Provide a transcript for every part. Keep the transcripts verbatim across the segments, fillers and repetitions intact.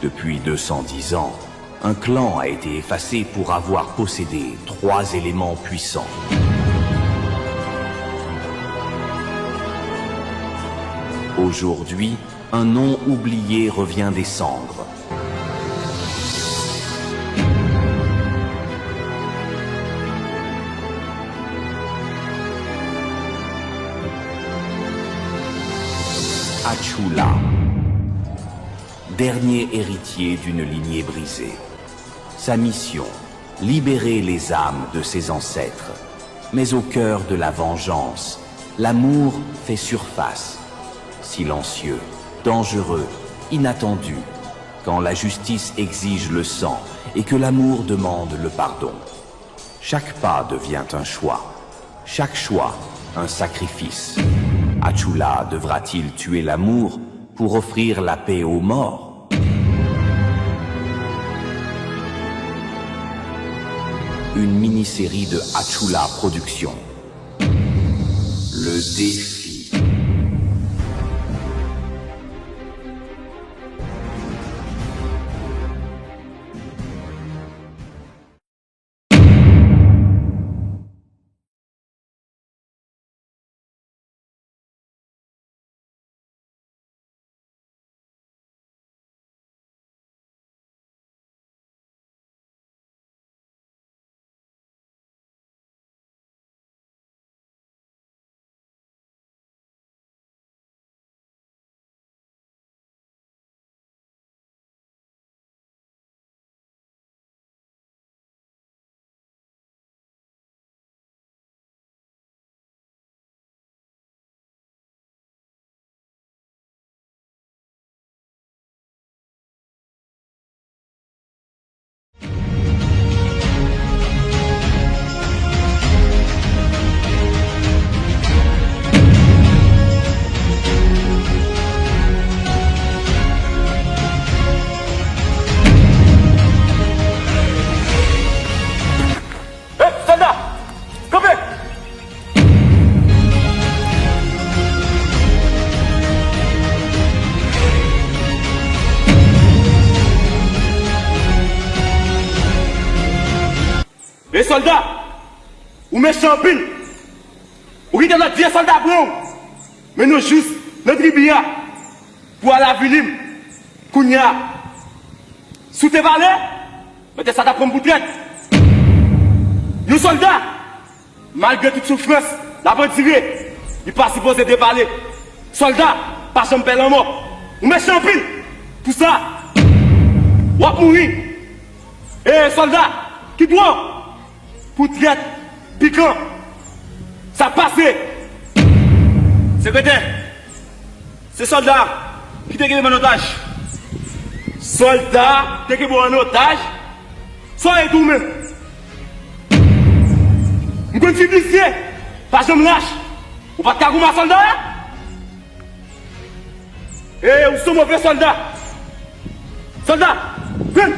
Depuis deux cent dix ans, un clan a été effacé pour avoir possédé trois éléments puissants. Aujourd'hui, un nom oublié revient des cendres. Atchoula, dernier héritier d'une lignée brisée. Sa mission, libérer les âmes de ses ancêtres. Mais au cœur de la vengeance, l'amour fait surface. Silencieux, dangereux, inattendu, quand la justice exige le sang et que l'amour demande le pardon. Chaque pas devient un choix, chaque choix un sacrifice. Atchoula devra-t-il tuer l'amour pour offrir la paix aux morts ? Une mini-série de Atchoula Productions. Le défi. Hey, sòlda! Kanpe! Ey, sòlda! Ou mechan anpil! Ou kite lòt vye sòlda pran w! Men nou jis nan tribi a pou al avili m kounye a. Si w te pale, mèt sa t ap pran m pou trèt. Yon sòlda, malgre tout soufrans l ap andire, li pa sipoze depale. Sòlda pa janm pè lanmò. Ou mechan anpil! Pou sa, w ap mouri! E sòlda, kite w pou trèt, pikan. Sa pase! Sekretè, se sòlda ki te kenbe m an otaj. Sòlda te kenbe w an otaj? Sa w ye tou menm? M konn fi visye, pa janm lach. Ou pa t ka goumen a sòlda a? E, ou se yon move sòlda! Sòlda, vin!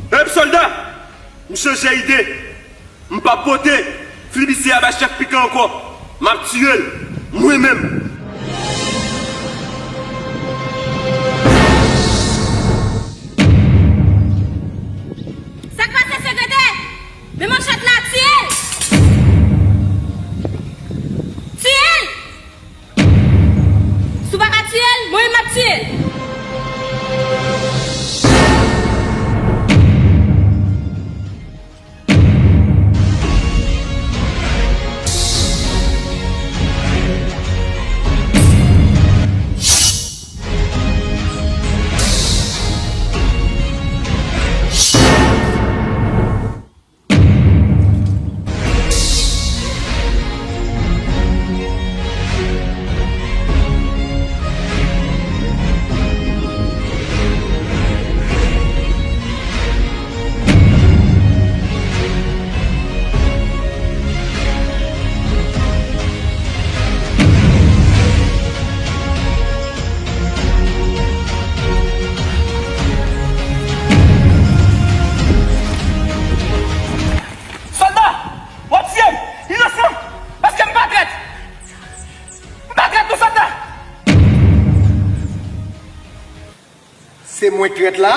Pèp sòlda, m chanje ide. M p ap pote flimisye a bay chèf pikan ankò. M ap tiye l, mwen menm. Sa k pase, sekretè? Men manchèt la, tiye l! Tiye l! Si w pa ka tiye l, mwen menm m ap tiye l. Se mwen k trèt la.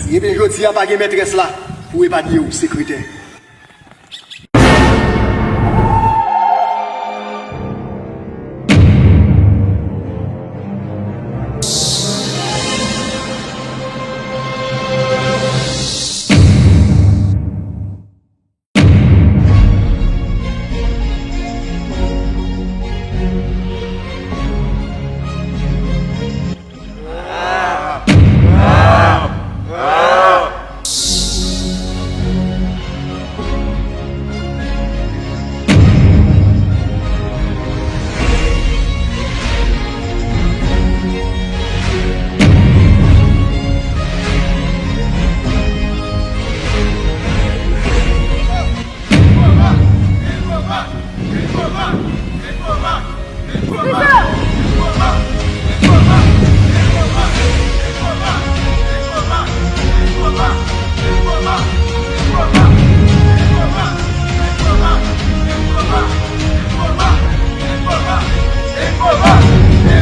Ebyen, jodi a pa gen mètrès la pou epanye w, sekretè.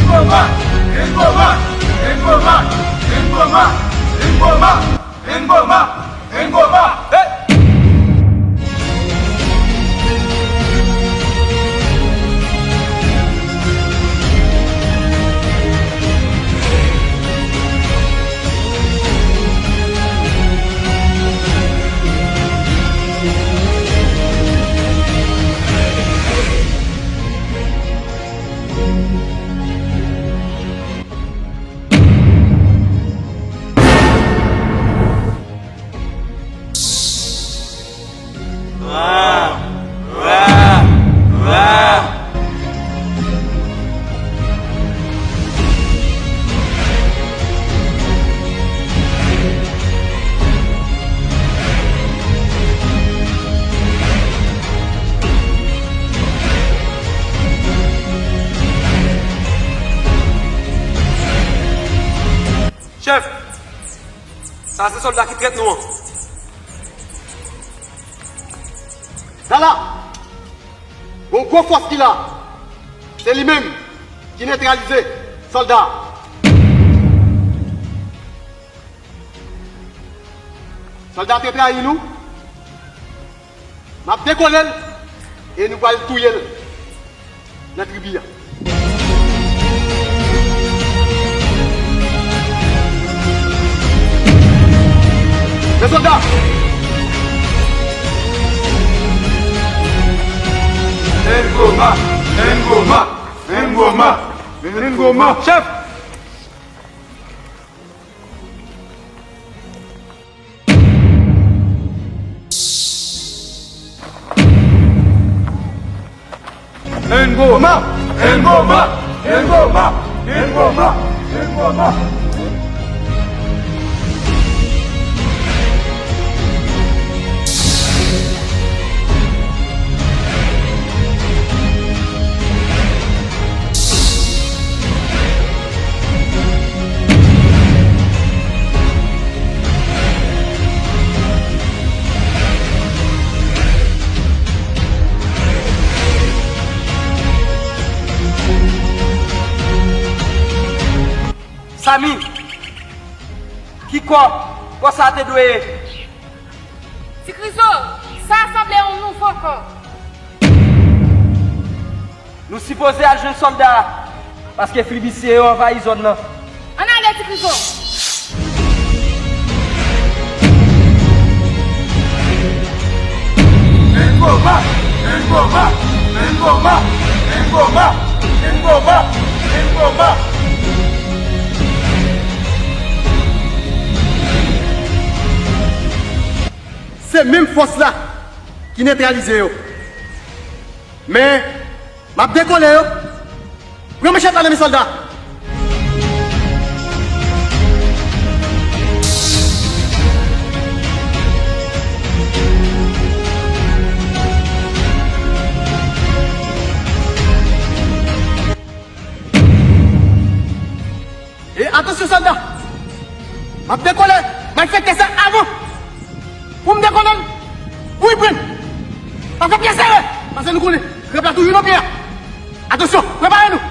Ngoma! Ngoma! Ngoma! Ngoma! Ngoma! Ngoma! Hey! Chèf, sa se sòlda ki trèt nou an. Zala, gon gwo fòs ki la. Se li menm ki netralize sòlda. Sòlda te trayi nou. M ap dekole l e nou pral touye l nan tribi a. Men sòlda! Ngoma! Ngoma! Ngoma! Ngoma! Chèf! Ngoma! Ngoma! Ngoma! Ngoma! Ngoma! Sami, ki kò, kò sa te dwe ye? Ti Krizo, sa sanble yon nouvo kò. Nou sipoze al jwenn sòlda a, paske flibisye yo anvayi zòn nan. Ann ale, Ti Krizo! Ngoma! Ngoma! Ngoma! Ngoma! Ngoma! Ngoma! Se menm fòs la ki netralize yo. Men, m ap dekole yo. Pran manchèt la nan men sòlda. E atansyon sòlda! M ap dekole, m al fè tès la avan pou m dekole l. Wi, pran! Pa fè pyès erè! Paske nou konnen, krab la toujou nan pye a. Atansyon, prepare nou!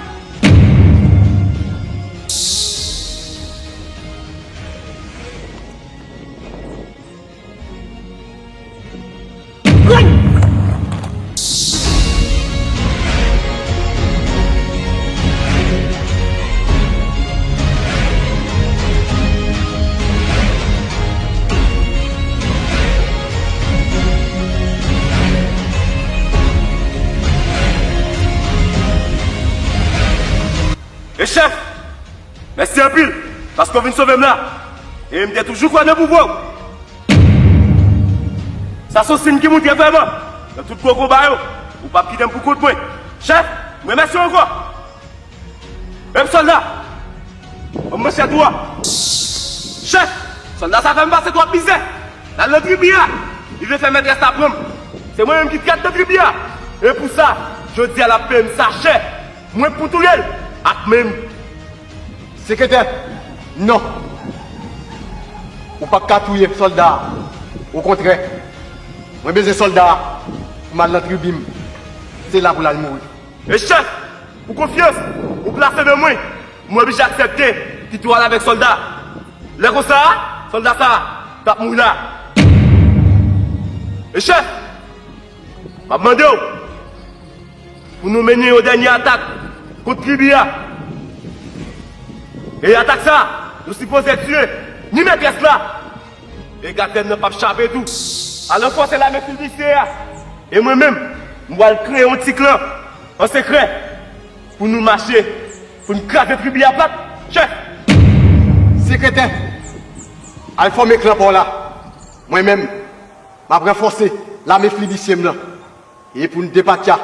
Chèf, mèsi anpil, paske w vin sove m la. E m te toujou kwè nan pouvwa w. Sa se yon siy ki montre vrèman, nan tout gwo konba yo, ou p ap kite m pou kont mwen. Chèf, m remèsye w ankò. Ep, sòlda! Ban m manchèt ou a. Chèf, sòlda sa fè m pase twòp mizè. L al nan tribi a. Li vle fè mètrès la pran m. Se mwen menm ki trèt nan tribi a. E pou sa, jodi a l ap peye m sa chè. Mwen pou touye l ak men m. Sekretè, non. Ou p ap ka touye sòlda a. Okontrè, mwen bezwen sòlda a pou m al nan tribi m. Se la pou l al mouri. E chèf, pou konfyans ou plase nan mwen, mwen oblije aksepte kite w al avèk sòlda. Lè konsa, sòlda sa a t ap mouri la. E chèf, m ap mande w pou nou mennen yon dènye atak kont tribi a. E atak sa a, nou sipoze tiye ni mètrès la, e gadyèn nan p ap chape tou. Al ranfòse lame Filistyen an. E mwen menm, m pral kreye yon ti klan an sekrè pou nou mache, pou n kraze tribi a plat, chèf. Sekretè, al fòme klan pa w la. Mwen menm, m ap ranfòse lame Filistyen m nan. E pou n depatya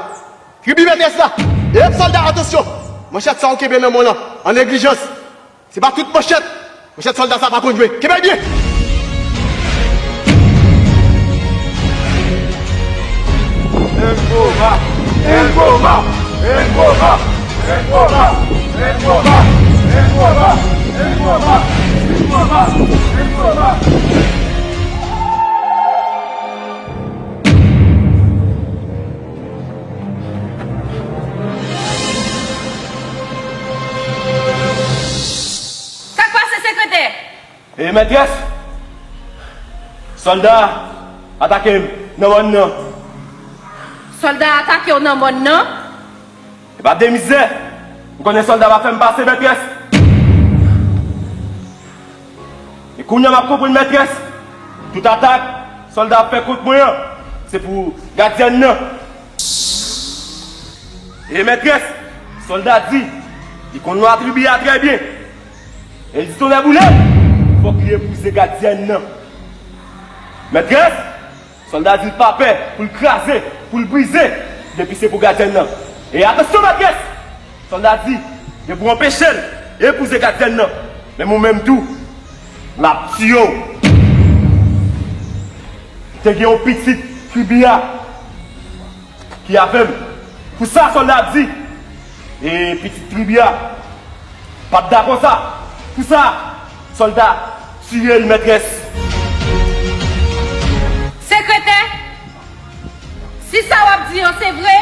tribi mètrès la. E sòlda, atansyon! Manchèt sa w kenbe nan men w lan, an neglijans. Se pa tout manchèt, manchèt sòlda sa pa konn jwe. Kenbe l byen! Sa k pase, sekretè? E mètrès, sòlda atake m nan mòn nan. Sòlda atake w nan mòn nan? E pa de mizè. M konnen sòlda pa fè m pase, mètrès. E kounye a m ap konprann, mètrès. Tout atak sòlda ap fè kont mwen an, se pou gadyèn nan. E mètrès, sòlda di li konn lwa tribi a trè byen. E l di tonnè boule, fòk li epouze gadyèn nan. Mètrès, sòlda di l pa pè pou l kraze, pou l brize, depi se pou gadyèn nan. E atansyon, mètrès! Sòlda di, depi w anpeche l epouze gadyèn nan, menm ou menm tou, l ap tiye w. M te gen yon pitit tribi a ki avè m. Pou sa, sòlda ap di, e pitit tribi a pa t dakò sa. Pou sa, sòlda tiye l, mètrès. Sekretè, si sa w ap di an se vre,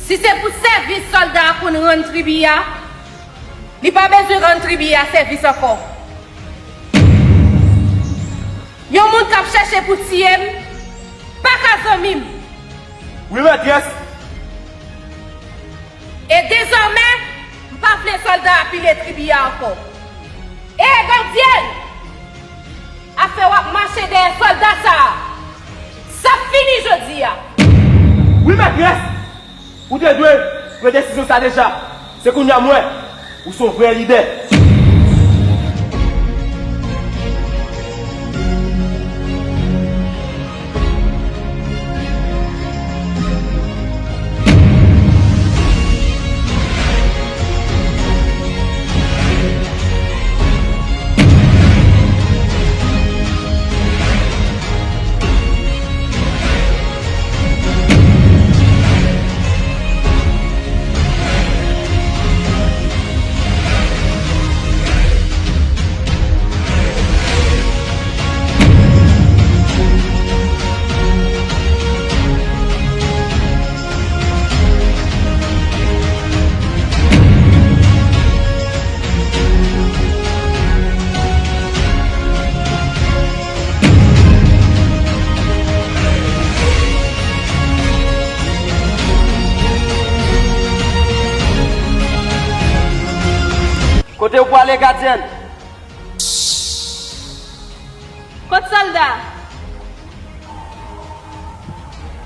si se pou sèvis sòlda a konn rann tribi a, li pa bezwen rann tribi a sèvis ankò. Yon moun k ap chèche pou tiye m pa ka zanmi m. Wi, mètrès. E dezòmè, m pa vle sòlda a pile tribi a ankò. E gadyèn, afè w ap mache dèyè sòlda sa a, s ap fini jodi a. Wi, mètrès! Ou te dwe pran desizyon sa deja. Se kounye a m wè ou se yon vrè lidè. Kote w prale, gadyèn? Kot sòlda?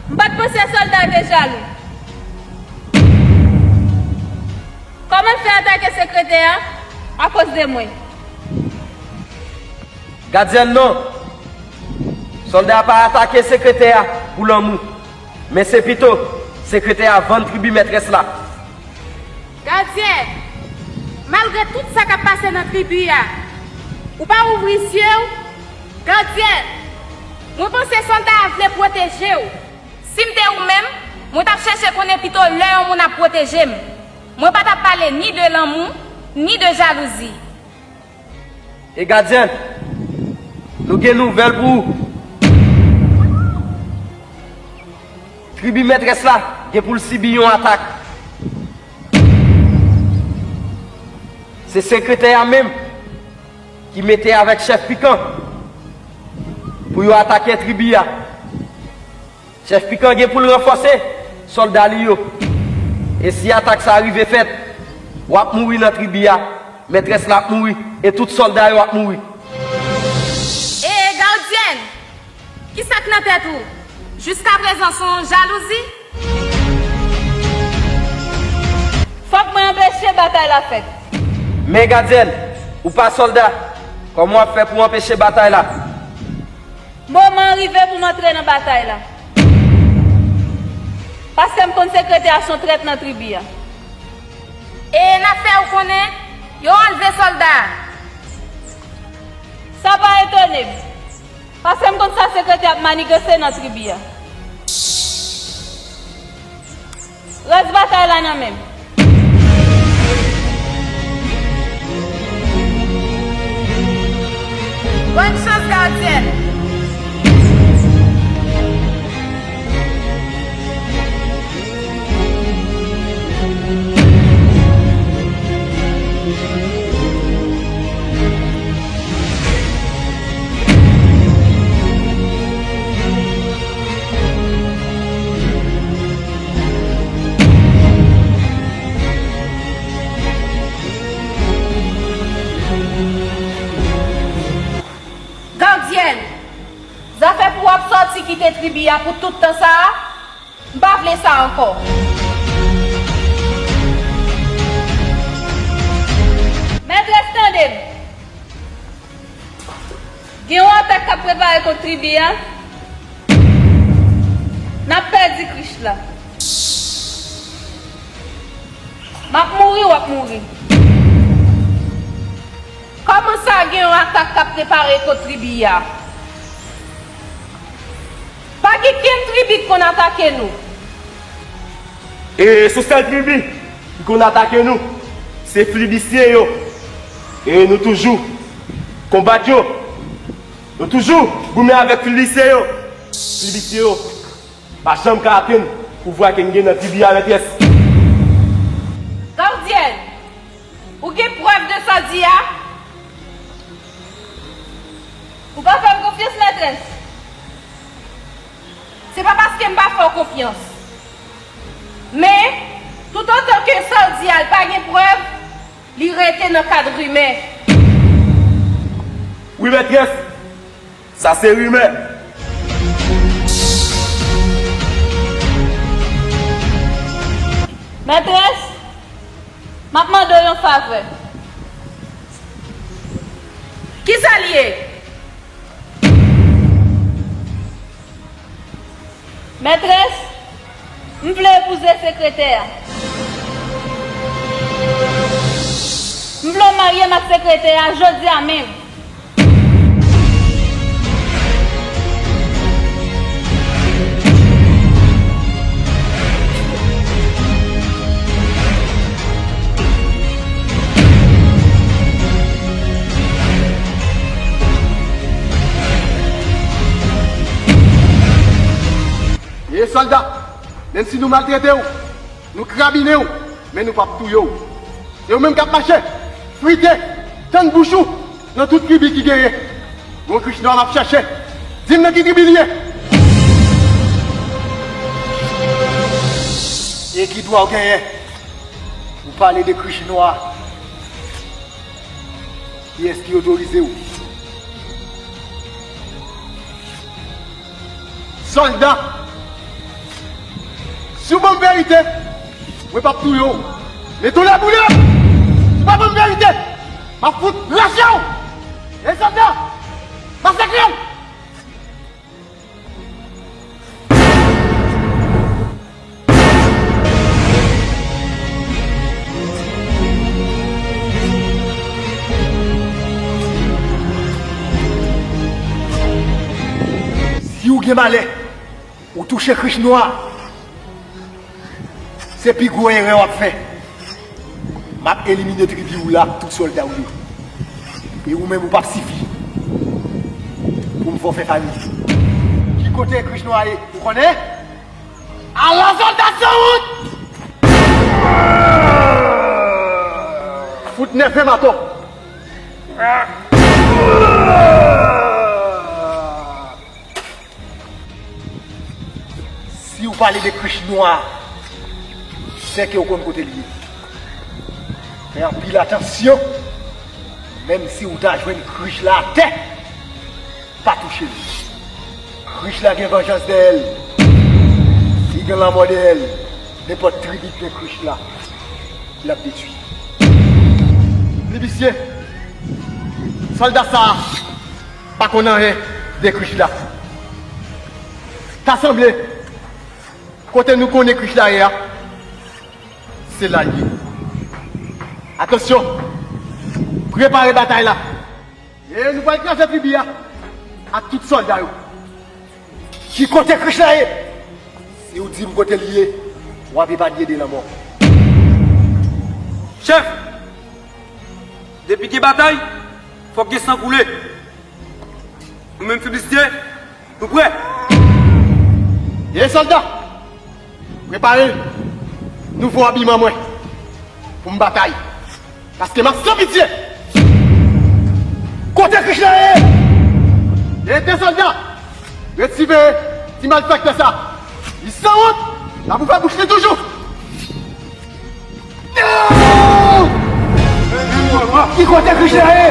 M pa t panse sòlda te jalou. Fè atake sekretè a akoz de mwen. Gadyèn, non. Sòlda a pa atake sekretè a pou lanmou. Men se pito sekretè a vann tribi mètrès la. Gadyèn, malgre tout sa k ap pase nan tribi a, ou pa ouvri zye w? Gadyèn, mwen panse sòlda a vle pwoteje w. Si m te ou menm, mwen t ap chèche konnen pito lè yon moun ap pwoteje m. Mwen pa t ap pale ni de lanmou, ni de jalouzi. E gadyèn, nou gen nouvèl pou ou. Tribi mètrès la gen pou l sibi yon atak. Se sekretè a menm ki mete avèk chèf Pikan pou yo atake tribi a. Chèf Pikan gen pou l ranfòse sòlda li yo. E si atak sa a rive fèt, w ap mouri nan tribi a, mètrès la ap mouri, e tout sòlda yo ap mouri. E gadyèn, ki sa k nan tèt ou? Jiskaprezan se yon jalouzi? Fòk mwen anpeche batay la fèt. Men gadyèn, ou pa sòlda, kòman w ap fè pou w anpeche batay la? Moman an rive pou m antre nan batay la. Paske m konn sekretè a se yon trèt nan tribi a. E n ap fè w konnen, yo anlve sòlda a. Sa pa etone m. Paske m konn sa sekretè ap manigase nan tribi a. Rès batay la nan men m. Bòn chans, gadyèn. Gadyèn, zafè pou w ap sòti kite tribi a pou tout tan sa a, m pa vle sa ankò. Mètrès, tande m. Gen yon atak k ap prepare kont tribi a. N ap pèdi krich la. M ap mouri, w ap mouri. Kòman sa, gen yon atak k ap prepare kont tribi a? Pa gen kenn tribi k konn atake nou. E se sèl tribi ki konn atake nou, se Filibisye yo. E nou toujou konbat yo. Nou toujou goumen avèk Filibisye yo. Filibisye yo pa janm ka atenn pouvwa ke n gen nan tribi a, mètrès. Gadyèn, ou gen prèv de sa w di a? Ou pa fè m konfyans, mètrès? Se pa paske m pa fè w konfyans. Men, toutotan ke sa w di a l pa gen prèv, li rete nan kad rimè. Wi, mètrès, sa se rimè. Mètrès, m ap mande w yon favè. Kisa l ye? Mètrès, m vle epouze sekretè a. M vle w marye m ak sekretè a jodi a menm. E sòlda, menm si nou maltrete w, nou krabinen w, men nou p ap touye w. E ou menm k ap mache, frite, tann bouch ou nan tout tribi ki genyen. Gon krich nwa m ap chèche. Di m nan ki tribi li ye? E ki dwa w genyen pou pale de krich nwa? Kiyès ki otorize w? Sòlda! Si w ban m verite, mwen p ap touye w. Men tonnè boule! Pa ban m verite! M ap fout rache w! E sòlda! Masakre l! Si w gen malè, ou touche Krich Nwa, se pi gwo erè w ap fè. M ap elimine tribi w la ak tout sòlda w yo. E ou menm ou p ap sifi pou m fè w fè fami. Ki kote Krich Nwa ye, ou konnen? Ala sòlda sanwont! Fout nève m atò! Si w pale de Krich Nwa, se ke w konn kote l ye. Fè anpil atansyon, menm si w ta jwenn Krich la atè, pa touche l. Krich la gen vanjans dèyè l. Li gen lanmò dèyè l. Nenpòt tribi k gen Krich la, l ap detwi. Plibisye, sòlda sa a pa konn anyen de Krich la. Ta sanble, kote nou konnen Krich la ye a, se la l ye. Atansyon! Prepare batay la! E nou pral kraze tribi a ak tout sòlda yo. Ki kote Krich la ye? Si w di m kote l ye, w ap epanye de lanmò. Chèf, depi gen batay, fòk gen san koule. Nou menm Filistyen, nou prè. E sòlda, prepare nouvo abiman mwen pou m batay. Paske m ap san pitye. Kote Krich la ye? Rete sòlda, ret siveye ti malfektè sa. Li sanwont, l ap ouvè bouch li toujou. Ki kote Krich la ye?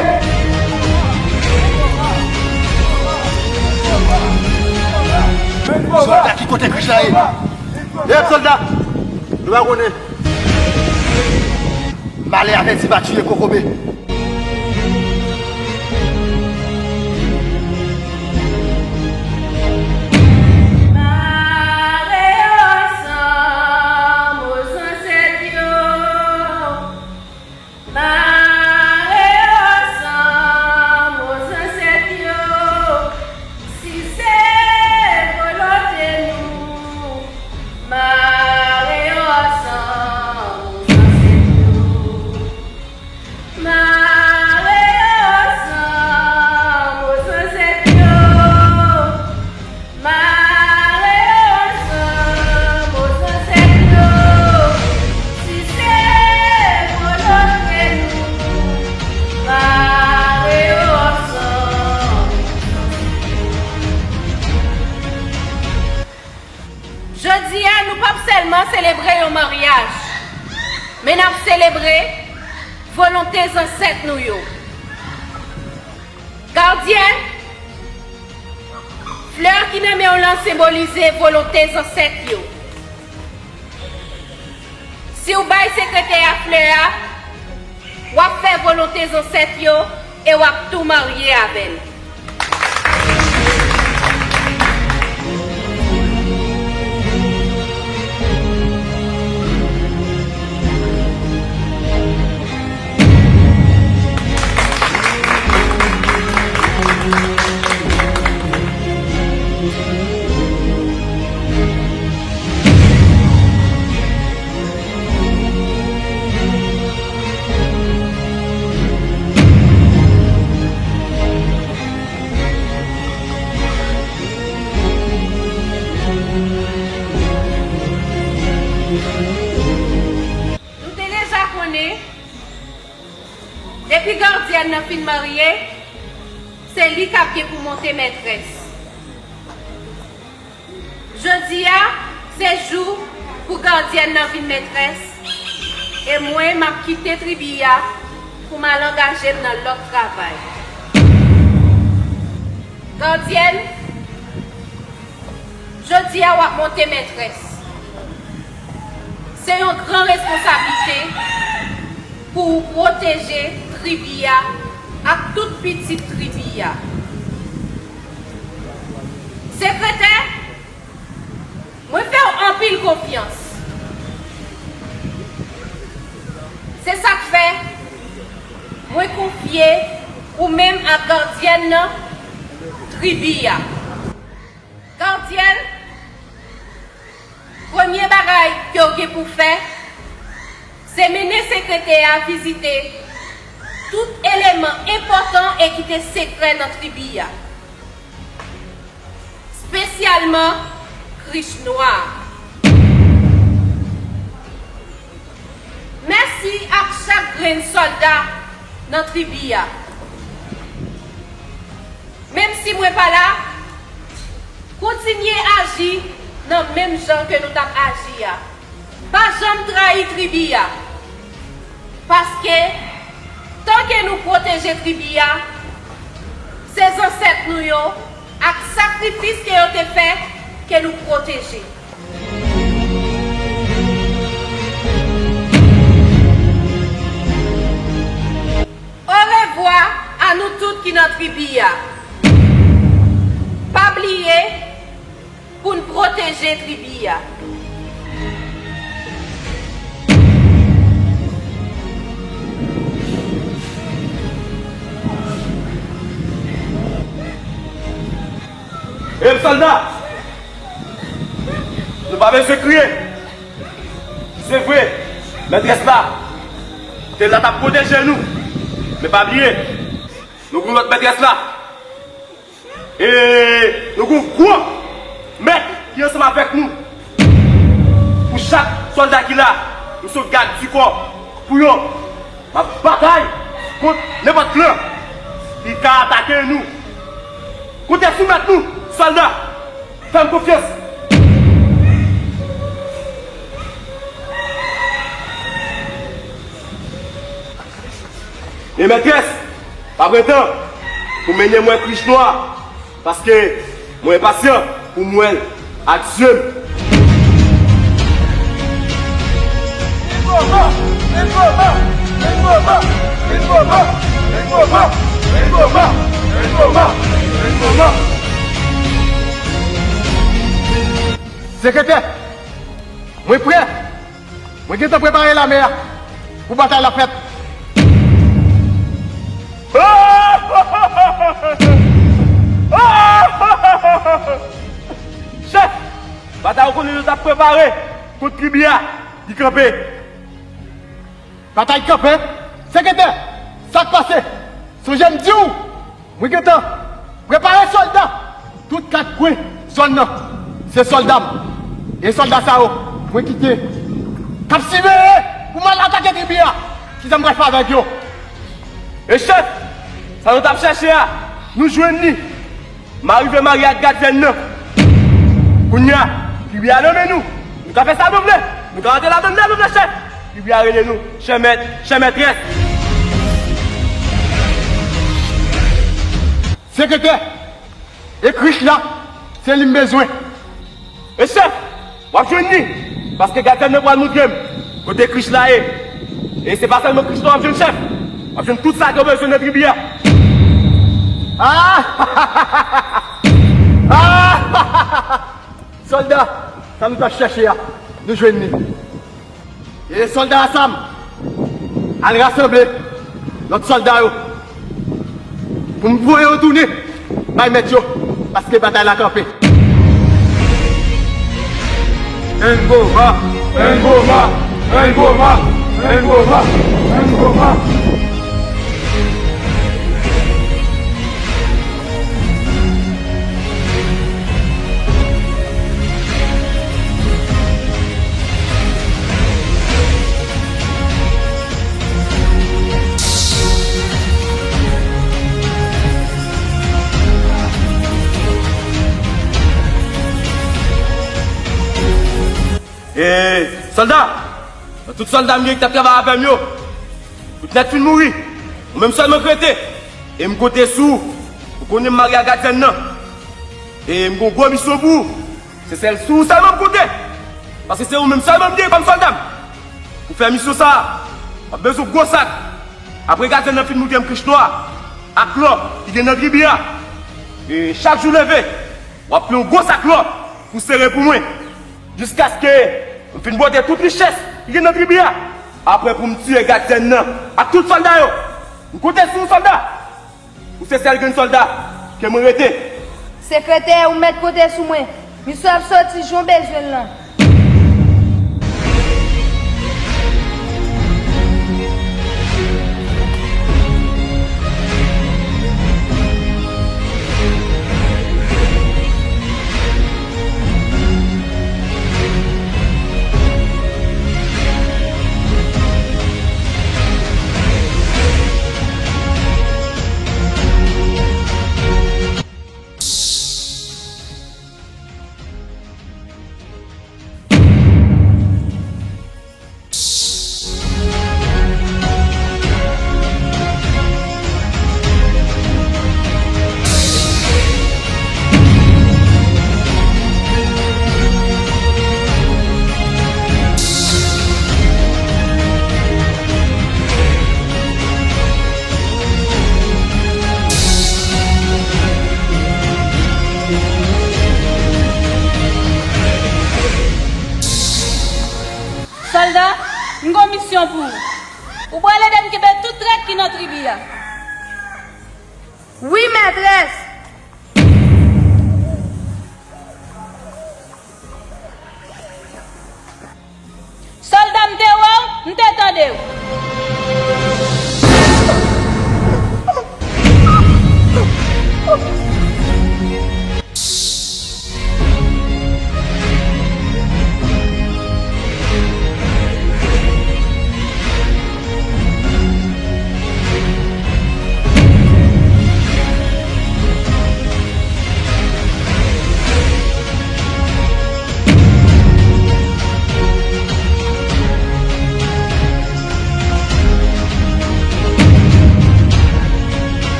Sòlda, ki kote Krich la ye? Lèv sòlda! Nou pa konnen. Malè avèti pa tiye kokobe. Mare yo ansanm, o zansèt yo. Mare yo ansanm, o zansèt yo. Si se volonte nou, mare yo ansanm, o zansèt yo. Mare yo ansanm, o zansèt yo. Mare yo ansanm, o zansèt yo. Si se volonte nou, mare yo ansanm, o zansèt yo. Jodi a, nou p ap sèlman selebre yon maryaj, men n ap selebre volonte zansèt nou yo. Gadyèn, flè ki nan men w lan senbolize volonte zansèt yo. Si w bay sekretè a flè a, w ap fè volonte zansèt yo e w ap tou marye avè l. Nou te deja konnen, depi gadyèn nan fin marye, se li k ap gen pou monte mètrès. Jodi a, se jou pou gadyèn nan vin mètrès, e mwen, m ap kite tribi a pou m al angaje m nan lòt travay. Gadyèn, jodi a w ap monte mètrès. Se yon gran responsablite. pou w pwoteje tribi a ak tout pitit tribi a. Sekretè, mwen fè w anpil konfyans. Se sa k fè mwen konfye ou menm ak gadyèn nan tribi a. Gadyèn, premye bagay ke w gen pou fè, se mennen sekretè a vizite tout eleman enpòtan e ki te sekrè nan tribi a, espesyalman krich nwa a. Mèsi ak chak grenn sòlda nan tribi a. Menm si mwen pa la, kontinye aji nan menm jan ke nou t ap aji a. Pa janm trayi tribi a. Paske, tan ke nou pwoteje tribi a, se zansèt nou yo ak sakrifis ke yo te fè ke nou pwoteje. Orevwa a nou tout ki nan tribi a. Pa bliye pou n pwoteje tribi a. E sòlda, nou pa bezwen kriye. Se vre, mètrès la te la t ap pwoteje nou. Men pa bliye, nou gen yon lòt mètrès la. E nou gen yon gwo mèt ki ansanm avèk nou. Pou chak sòlda ki la, nou se yon gad di kò pou yo. M ap batay kont nenpòt klan ki ka atake nou. Konte sou mèt nou, sòlda. Fè m konfyans. E mètrès, pa pran tan pou mennen mwen krich nwa, paske mwen enpasyan pou m wè l ak zye m. Sekretè, mwen prè. Mwen gentan prepare lame a pou batay la fèt. Chèf, batay ou konnen nou t ap prepare kont tribi a, li kanpe. Batay kanpe? Sekretè, sa k pase? Sonje m di w, mwen gentan prepare sòlda. Tout kat kwen zòn nan, se sòlda m. E sòlda sa yo, mwen kite k ap siveye pou m al atake tribi a. Kisa m pral fè avèk yo? E chèf, sa nou t ap chèche a, nou jwenn li. M arive marye ak gadyèn nan. Kounye a, tribi a nan men nou. Nou ka fè sa nou vle. Nou ka rantre ladan l lè nou vle, chèf. Tribi a rele nou chè mèt, chè mètrès. Sekretè, e krich la, se li m bezwen. E chèf, w ap jwenn li, paske gadyèn nan pral montre m kote krich la ye. E se pa sèlman krich la w ap jwenn, chèf. W ap jwenn tout sa ke w bezwen nan tribi a. Ah! Ah! Sòlda, sa nou t ap chèche a, nou jwenn li. E sòlda Asam, al rasanble lòt sòlda yo pou m voye yo tounen bay mèt yo, paske batay la kanpe. Engoma, Engoma, Engoma, Engoma, Engoma. E, sòlda, nan tout sòlda m yo ki t ap travay avè m yo, tout nèt fin mouri. Ou menm sèlman k rete. E m konte sou ou. Ou konnen m marye ak gadyèn nan. E m gon gwo misyon pou ou. Se sèl sou ou sèlman m konte. Paske se ou menm sèlman m gen kòm sòlda m. Pou fè misyon sa a, W ap bezwen yon gwo sak. Apre gadyen nan fin moute m krich nwa ak lò ki gen nan tribi a, e chak jou leve, w ap pran yon gwo sak lò pou sere pou mwen, jiskaske m fin pote tout richès ki gen nan tribi a. Apre pou m tiye gadyen nan ak tout sòlda yo. M konte sou ou, sòlda. Ou se sèl grenn sòlda ke mwen rete. Sekretè, ou mèt konte sou mwen. Misye ap soti jan w bezwen l lan. Sòlda, m gon misyon pou ou. Ou pral ede m kenbe tout trèt ki nan tribi a. Wi, mètrès! Sòlda, m te wè w, m te tande w.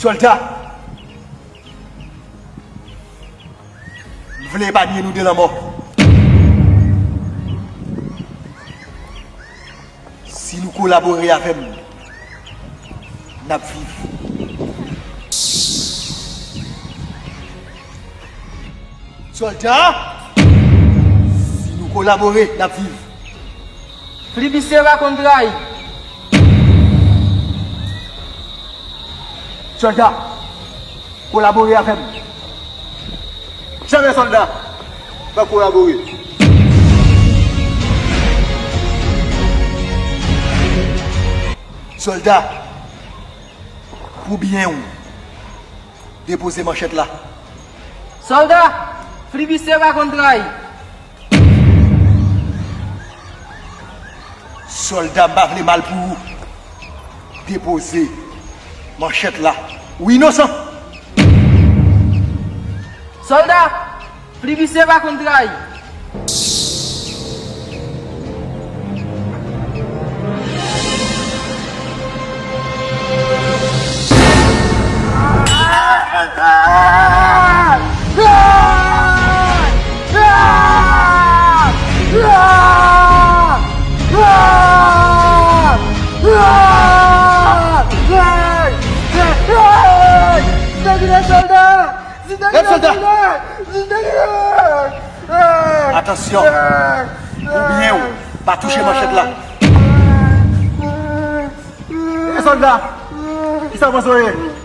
Sòlda, m vle epanye nou de lanmò. Si nou kolabore avè m, n ap viv. Sòlda, si nou kolabore, n ap viv. Flibistye pa konn trayi. Sòlda, kolabore avè m. Janmè sòlda, pa kolabore. Sòlda, pou byen w, depoze manchèt la. Sòlda, flibistye pa konn trayi. Sòlda, m pa vle mal pou ou. Depoze manchèt la. Ou inosan. Sòlda, flibistye pa konn trayi. Rèd sòlda! Atansyon! Pou byen w, pa touche manchèt la. E sòlda, kisa w panse w ye?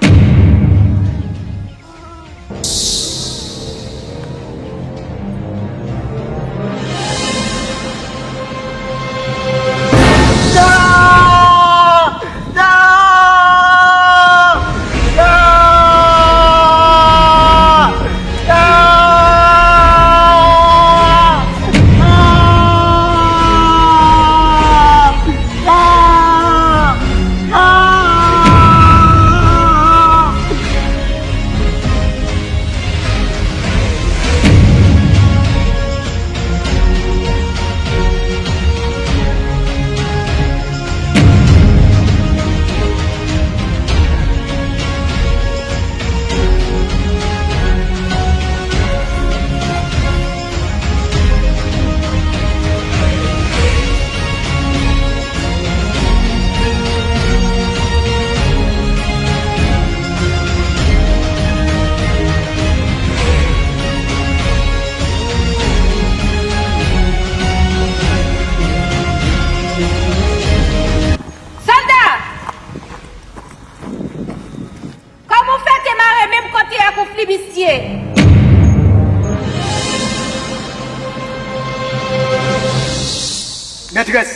Mètrès,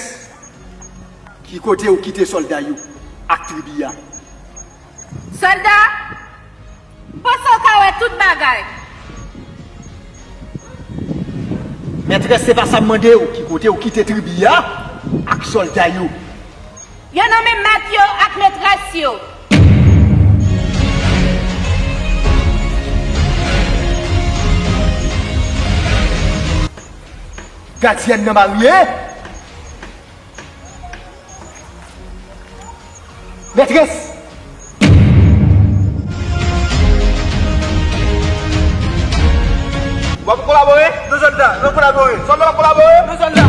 ki kote ou kite sòlda yo ak tribi a? Sòlda, m panse w ka wè tout bagay. Mètrès, se pa sa m mande w. Ki kote ou kite tribi a ak sòlda yo? Yo nan men mèt yo ak metrès yo. Gadyèn nan marye? Mètrès! W ap kolabore? Non, sòlda, nou kolabore. Sòlda, w ap kolabore? Non, sòlda.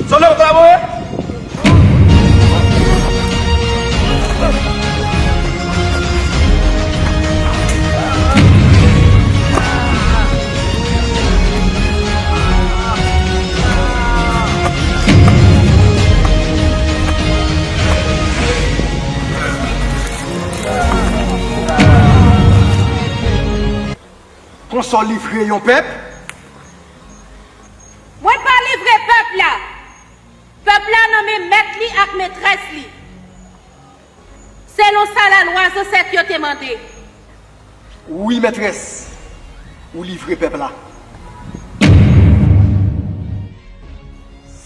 Sòlda, w ap kolabore? Konsa w livre yon pèp? Mwen pa livre pèp la. Pèp la nan men mèt li ak metrès li, selon sa lalwa zansèt yo te mande. Wi, mètrès, ou livre pèp la.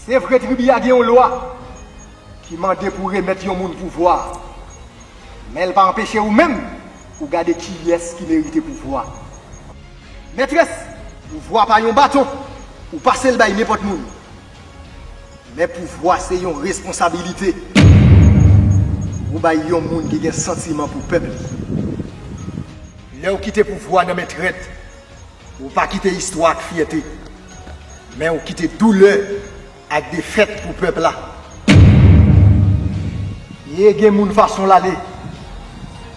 Se vre, tribi a gen yon lwa ki mande pou remèt yon moun pouvwa a. Men l pa anpeche ou menm ou gade kiyès ki merite pouvwa. Mètrès, pouvwa pa yon baton ou pase l bay nenpòt moun. Men pouvwa se yon responsabilite ou bay yon moun ki gen santiman pou pèp li. Lè w kite pouvwa nan men trèt, ou pa kite istwa ak fyète, men ou kite doulè ak defèt pou pèp la. E gen moun fason l ale,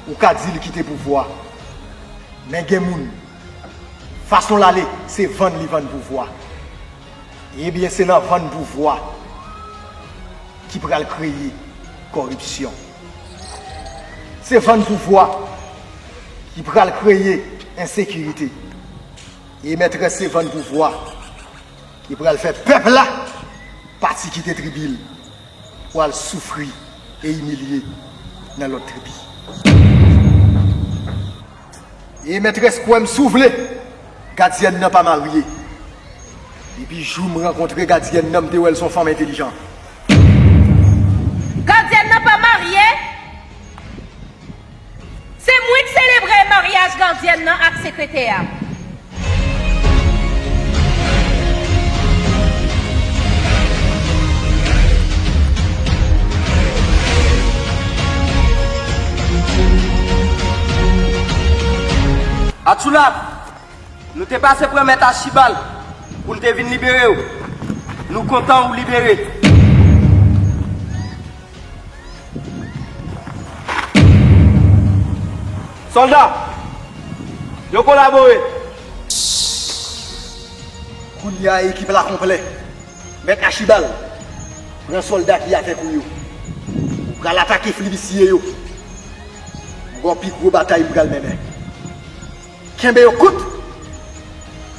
ou ka di l kite pouvwa. Men gen moun, fason l ale, se vann li vann pouvwa. Ebyen, se nan vann pouvwa ki pral kreye kòripsyon. Se vann pouvwa ki pral kreye ensekirite. E mètrès, se vann pouvwa ki pral fè pèp la pati kite tribi l pou al soufri e imilye nan lòt tribi. E mètrès, kwè m si w vle, gadyèn nan pa marye. Depi jou m rankontre gadyèn nan, m te wè l se yon fanm entèlijan. Gadyèn nan pa marye? Se mwen k selebre maryaj gadyèn nan ak sekretè a. Atchoula! Nou te pase pran mèt Achibal pou n te vin libere w. Nou kontan ou libere. Sòlda, yo kolabore. Kounye a, ekip la konplè. Mèt Achibal, pran sòlda ki avèk ou yo. Ou pral atake Filibistye yo. M gen yon pi gwo batay m pral mennen. Kenbe yo kout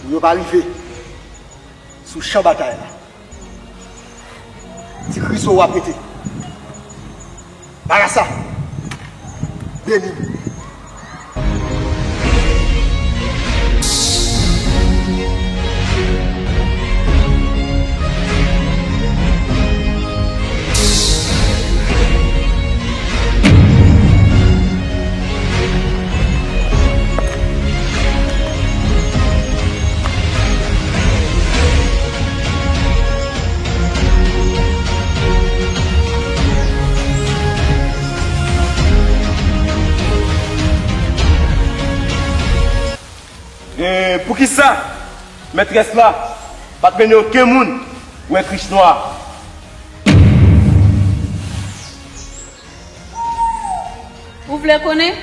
pou yo pa rive sou chan batay la. Ti Kriso w ap rete. Barasa, beni m. E poukisa mètrès la pa t mennen okenn moun wè Krishna? Ou vle konnen?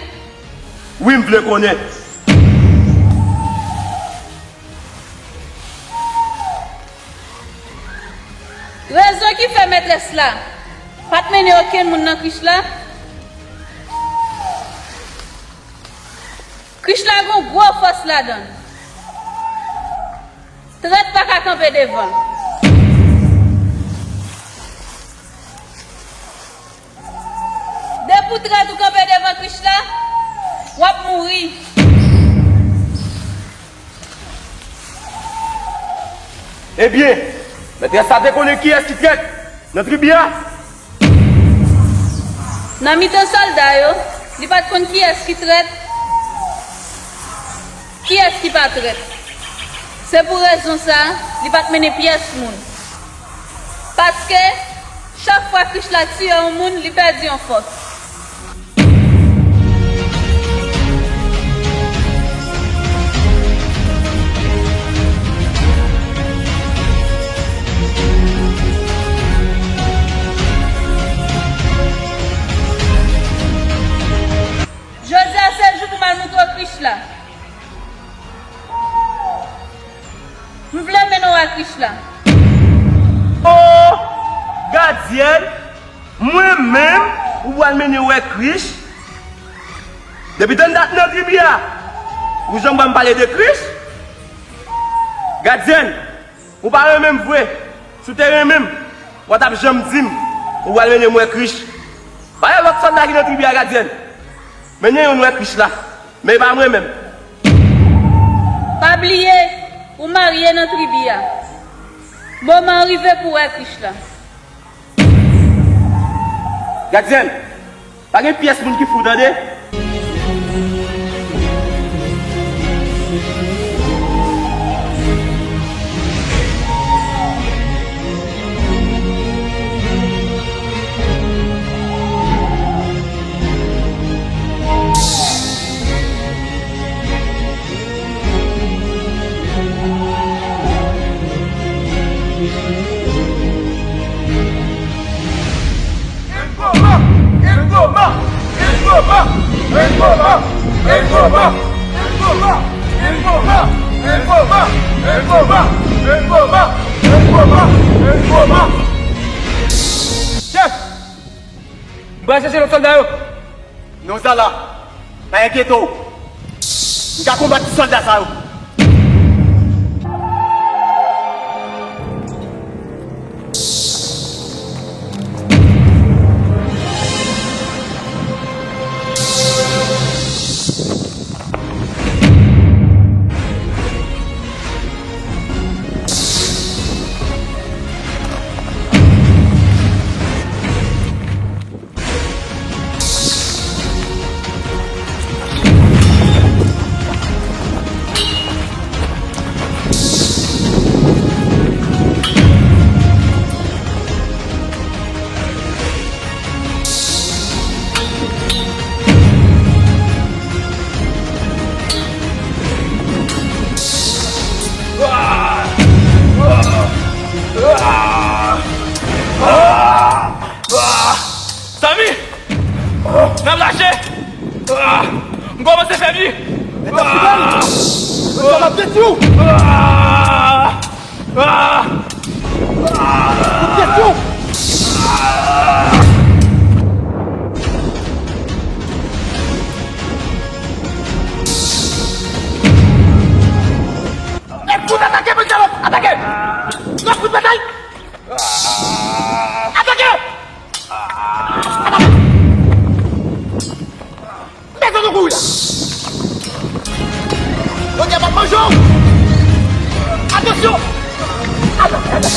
Wi, m vle konnen. Rezon ki fè mètrès la pa t mennen okenn moun nan krich la, krich la gen yon gwo fòs ladan l. Trèt pa ka kanpe devan l. Depi w trèt ou kanpe devan Krich la, w ap mouri. Ebyen, mètrès la te konnen kiyès ki trèt nan tribi a? Nan mitan sòlda yo, li pa t konn kiyès ki trèt, kiyès ki pa trèt. Se pou rezon sa a, li pa t mennen pyès moun. Paske, chak fwa Krich la tiye yon moun, li pèdi yon fòs. Jodi a se jou pou m al montre w Krich la. M vle mennen w wè Krich la. O, gadyèn, mwen menm, ou pral mennen w wè Krich? Depi tann dat nan tribi a, ou janm wè m pale de Krich? Gadyèn, ou pa renmen m vre. Si w te renmen m, ou pa t ap janm di m ou pral mennen m wè Krich. Pale lòt sòlda ki nan tribi a, gadyèn. Mennen youn wè Krich la. Men e pa mwen menm. Pa bliye, ou marye nan tribi a. Moman an rive pou w wè Krich la. Gadyèn, pa gen pyès moun ki fou, tande? Chèf! M pral chèche lòt sòlda yo. Non, Zala, pa enkyete w. M ka konbat ti sòlda sa yo. Zanmi! N ap lache! M kòmanse fè byen! Mèt ap fidèl! Mèt ap detwi w! Kout detwi w! Lèv kout atake, bann kalòt! Atake! Lèv kout batay! Atake! Atake! Bezwen nou kouri la. Jodi a m ap manje w. Atansyon. Atansyon.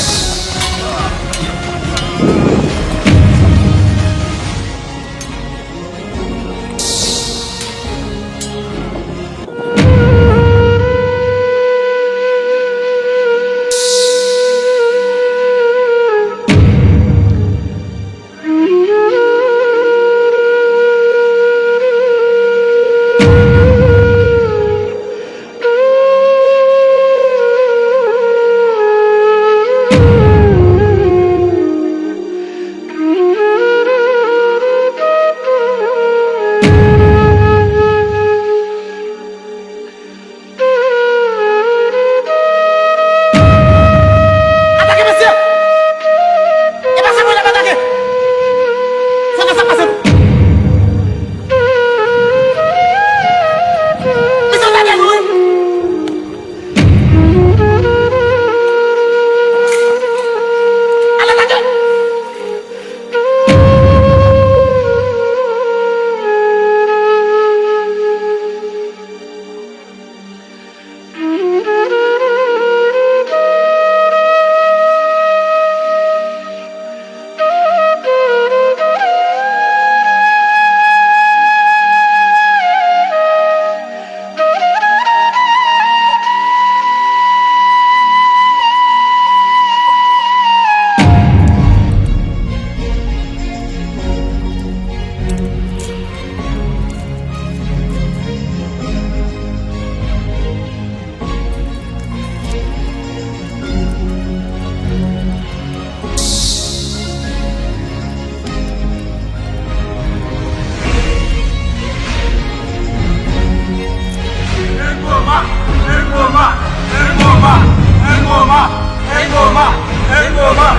Elboma, Elboma,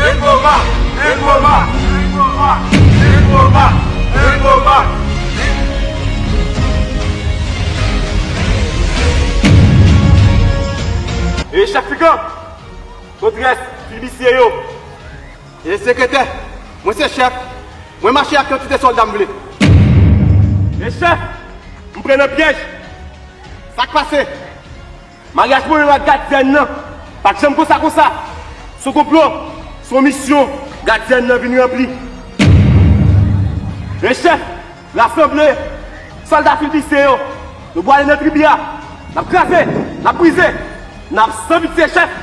Elboma, Elboma, Elboma, Elboma, Elboma. E chèf Figan, kote rès filibistye yo? E sekretè, mwen se chèf, mwen mache ak kantite sòlda m vle. E chèf, m pran nan pyèj. Sa k pase? Maryaj mwen menm ak gadyèn nan pa t janm konsa konsa. Se yon konplo, se yon misyon gadyèn nan vin ranpli. Men chèf, rasanble sòlda filibistye yo. Nou pwale nan tribi a. N ap kraze, n ap brize, n ap san pitye chèf.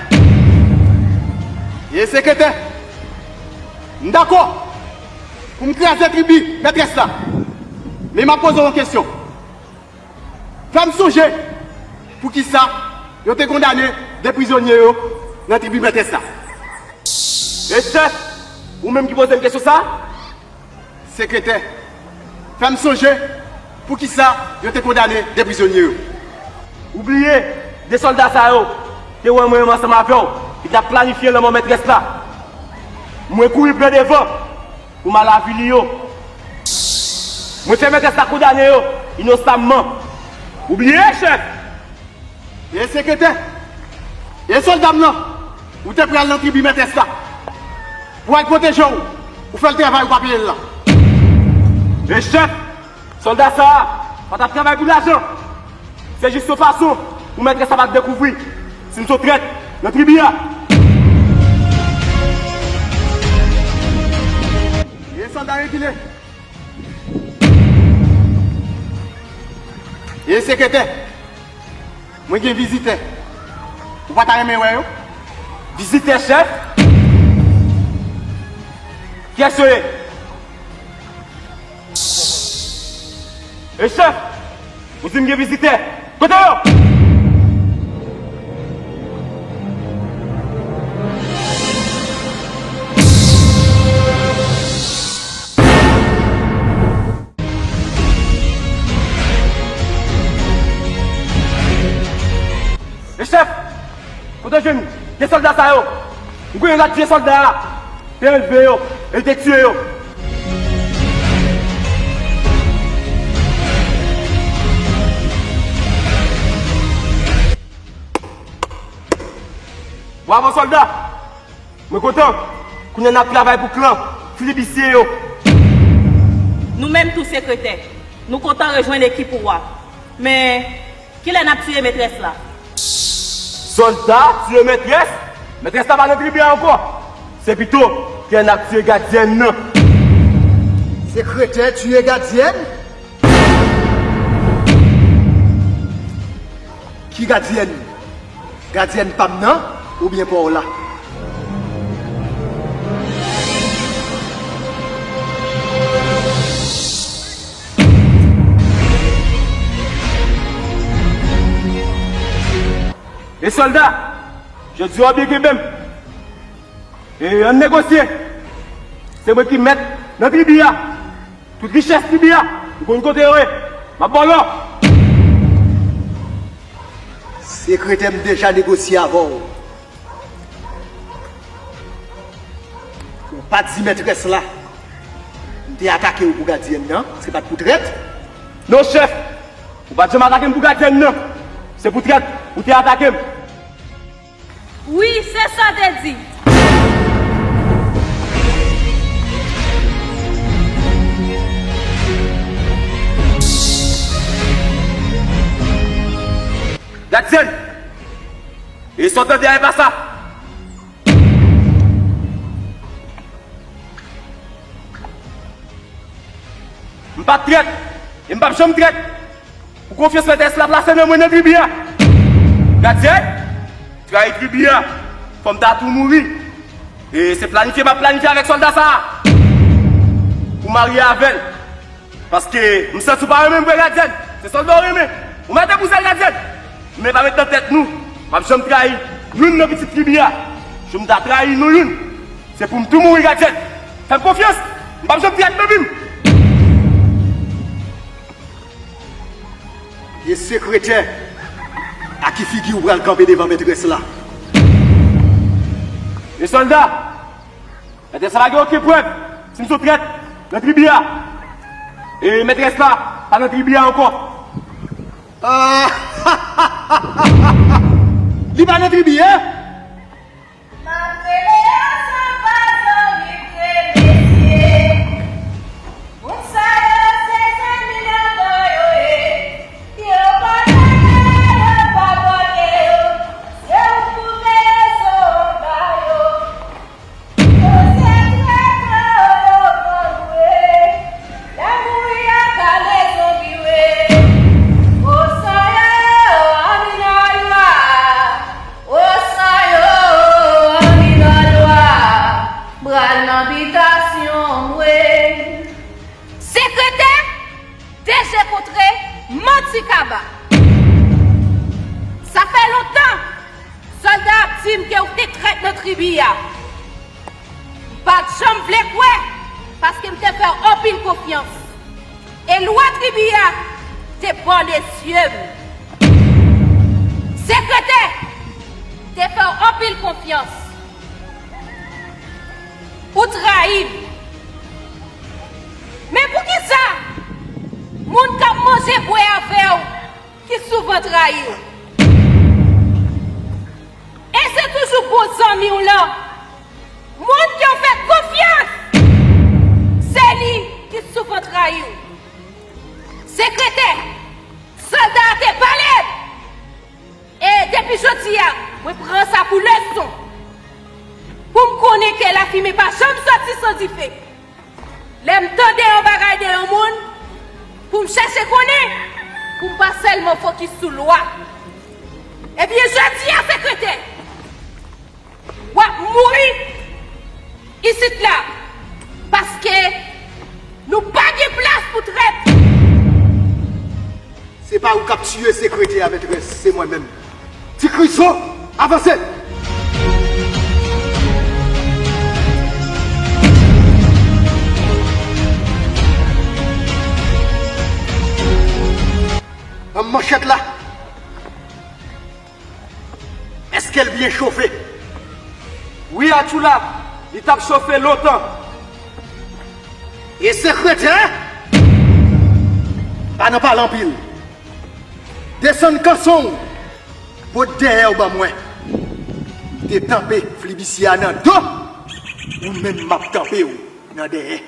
E sekretè, m dakò pou m kraze tribi mètrès la. Men m ap poze w yon kesyon. Fè m sonje poukisa yo te kondane de prizonye yo nan tribi mètrès la. E chèf, ou menm ki poze m kesyon sa? Sekretè, fè m sonje poukisa yo te kondane de prizonye yo. Ou bliye de sòlda sa yo te wè mwen menm ansanm avè w ki t ap planifye lanmò mètrès la. Mwen kouri pran devan pou m al avili yo. Mwen fè mètrès la kondane yo inosanman. Ou bliye, chèf? E sekretè, e sòlda m nan, ou te pral nan tribi mètrès la pou al pwoteje w, ou fè l travay ou pa peye l la. Men chèf, sòlda sa a pa t ap travay pou lajan. Se jis yon fason pou mètrès la pa t dekouvri si m se yon trèt nan tribi a. E sòlda rekile. E sekretè, mwen gen vizitè. Ou pa ta renmen wè yo? Vizitè, chèf? Kiyès yo ye? E chèf, ou di m gen vizitè. Kote yo? E chèf, kote w jwenn de sòlda sa yo? M konnen l ak vye sòlda a te anlve yo e l te tiye yo. Bravo sòlda! Mwen kontan. Kounye a n ap travay pou klan filibistye yo. Nou menm tou sekretè, nou kontan rejwenn ekip ou a. Men, kilè n ap tiye metrès la? Sòlda tiye metrès? Metrès la pa nan tribi a ankò. Se pito kilè n ap tiye gadyèn nan. Sekretè tiye gadyèn? Ki gadyèn? Gadyèn pa m nan oubyen pa w la? E sòlda, jodi a w byen kenbe m. E ann negosye. Se mwen ki mèt nan tribi a. Tout richès tribi a, ou konn kote yo ye. M ap ba w lò. Sekretè, m deja negosye avè w. Ou pa t di mètrès la m te atake w pou gadyèn nan, se pa t pou trèt? Non, chèf. Ou pa t janm atake m pou gadyèn nan. Se pou trèt ou te atake m. Wi, se sa w te di. Gadyèn! E sa w tande a, e pa sa? M pa t trèt, e m p ap janm trèt. Pou konfyans mètrès la plase nan mwen nan tribi a. Gadyèn, trayi tribi a, fò m ta tou mouri. E se planifye m ap planifye avèk sòlda sa a pou marye avè l. Paske m santi w pa renmen m vre, gadyèn. Se sòlda w renmen. Ou mete pou sèl, gadyèn. Men pa met nan tèt nou, m ap janm trayi youn nan pitit tribi a. Jou m ta trayi nou youn, se pou m tou mouri, gadyèn. Fè m konfyans, m p ap janm trèt nan vi m. E sekretè, a ki figi ou pral kanpe devan mètrès la? E sòlda, mètrès la pa gen okenn prèv si m se yon trèt nan tribi a. E mètrès la pa nan tribi a ankò. Ah! Li pa nan tribi, en? M ap rele yo san pa zanmi vre, mesye. Moun sa yo se zanmi nan do yo ye. Yo pa tande, yo pa pòte yo. Se ou k koupe rezon ba yo. Yo se trèt yo, yo pran vre. Lè mouri a ka lezon vire. O san yo, anni nan lwa. O san yo, anni nan lwa. Pral nan bitasyon mwen. Sekretè, deje kontre, manti kaba. Sa fè lontan sòlda ap di m ke w te trèt nan tribi a. M pa t janm vle kwè, paske m te fè w anpil konfyans. E lwa tribi a te bòne zye m. Sekretè, te fè w anpil konfyans. Ou trayi m. Men poukisa moun k ap manje bwè avè w ki souvan trayi w? E se toujou bon zanmi w lan, moun ke w fè konfyans, se li ki souvan trayi w. Sekretè, sòlda a te pale m. E depi jodi a, mwen pran sa pou leson. Pou m konnen ke lafimen pa janm soti san dife. Lè m tande yon bagay de yon moun, pou m chèche konnen, pou m pa sèlman fokis sou lwa. Ebyen, jodi a, sekretè, w ap mouri isit la, paske nou pa gen plas pou trèt. Se pa ou k ap tiye sekretè a, mètrès, se mwen menm. Ti Krizo, avanse! Ban m manchèt la. Èske l byen chofe? Wi, Atchoula, li t ap chofe lontan. E sekretè? Pa nan pale anpil. Desann kanson w, pot dèyè w ban mwen. Ou te tanpe flibisye a nan do, ou menm m ap tanpe w nan dèyè.